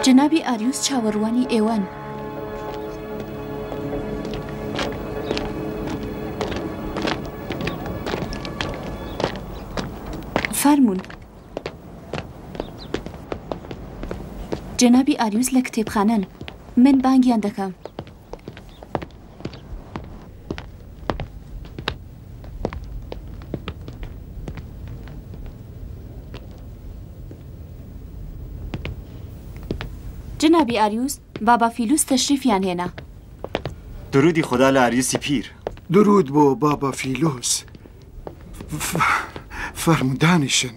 جەنابی ئاریوس چاوەڕوانی ئێوەن. فەرموون. جەنابی ئاریوس لە کتێبخانەن. من بانگیان دەکەم. جەنابی ئاریوس، بابا فیلوس تەشریفیان هێنا. درودی خودا لە ئاریوسی پیر. درود بۆ بابا فیلوس. فەرموو دانیشن.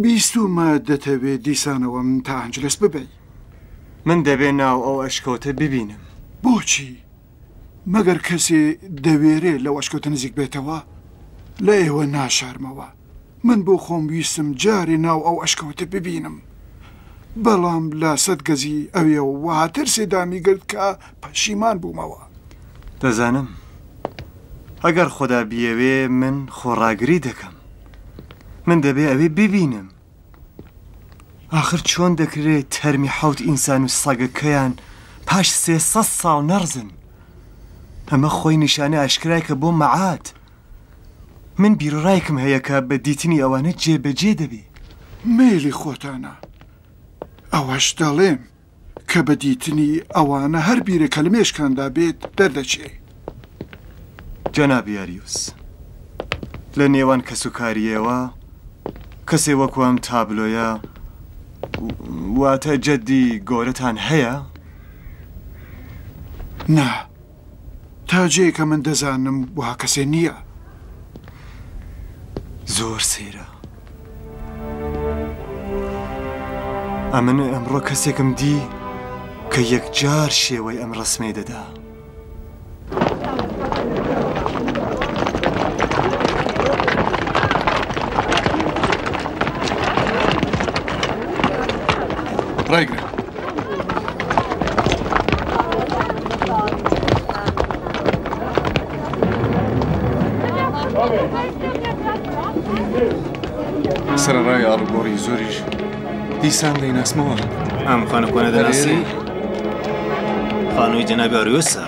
بیستوومە دەتەوێ دیسانەوە من تا ئەنجلس ببەی. من دەبێ ناو ئەو ئەشکەوتە ببینم. بۆچی؟ مەگەر کەسێ دەوێرێ لەو ئەشکەوتە نزیک بێتەوە؟ لە ئێوە ناشارمەوە. من بۆ خۆم ویستم جارێ ناو ئەو ئەشکەوتە ببینم. بەڵام لە سەد گەزی ئەوێوە وەها ترسێ دامی گرت کە پەشیمان بوومەوە. دەزانم. ئەگەر خودا بیەوێ من خۆڕاگری دەکەم. من دەبێ ئەوێ ببینم. ئاخر چۆن دەکرێ تەرمی حەوت ئینسان و سەگەکەیان پاش 300 ساڵ نەڕزن؟ ئەمە خۆی نیشانەی ئاشکرایکە بۆ مەعاد. من بیروڕایکم هەیە کە بە دیتنی ئەوانە جێبەجێ دەبێ. مەیلی خۆتانە. ئەوەش دەڵێم کە بە دیتنی ئەوانە هەر بیرێک کە لە مێشکاندا بێت دەردەچێ. جەنابی ئاریوس، لە نێوان کەسوکاری ئێوە کەسێ وەکو ئەم تابلۆیە واتە جەدی گۆرەتان هەیە؟ نا، تا جێی کە من دەزانم وەها کەسێ نییە. زۆر سەیرە. ئەمن ئەمڕۆ کەسێکم دی کە یەکجار شێوەی ئەم ڕەسمەی دەدا. ڕایگرە. سەرەڕای ئاڵوگۆڕی زۆریش دیسان دەیناسمەوە. ئەم خانە کۆنە دەناسی؟ خانووی جەنابی ئاریۆسە.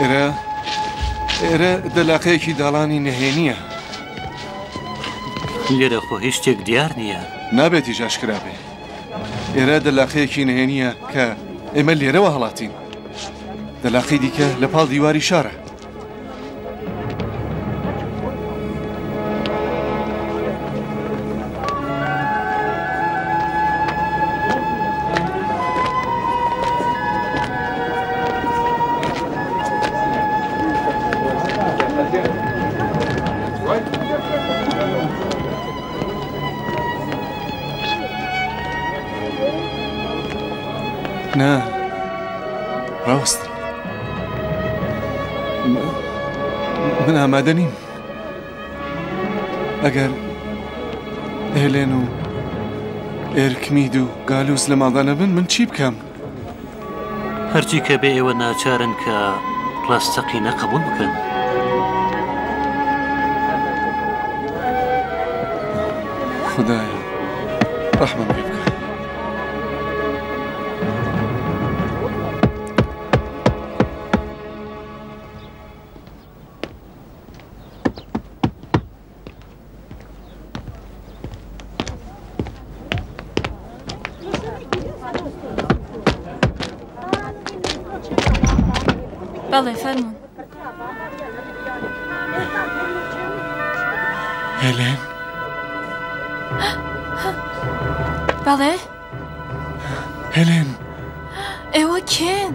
ئێرە ئێرە دەلاقەیەکی داڵانی نهێنییە. لێرە خۆ هیچ شتێک دیار نییە. نابێتیش ئاشکرا بێ. ئێرە دەلاقەیەکی نهێنییە کە ئێمە لێرەوە هەڵاتین. دەلاقەی دیکە لە پاڵ دیواری شارە. نا ڕاوەستن من ئامادە نیم ئەگەر هێلێن و ئێرکمید و گالوس لە ماڵدا نەبن من چی بکەم؟ هەرچی کە بێ ئێوە ناچارن کە ڕاستەقینە قبوڵ بکەن. خدایە ڕەحمم پێ بکە. بەڵێ فەرموون. هێلێن؟ بەڵێ؟ هێلێن! ئێوە کێن؟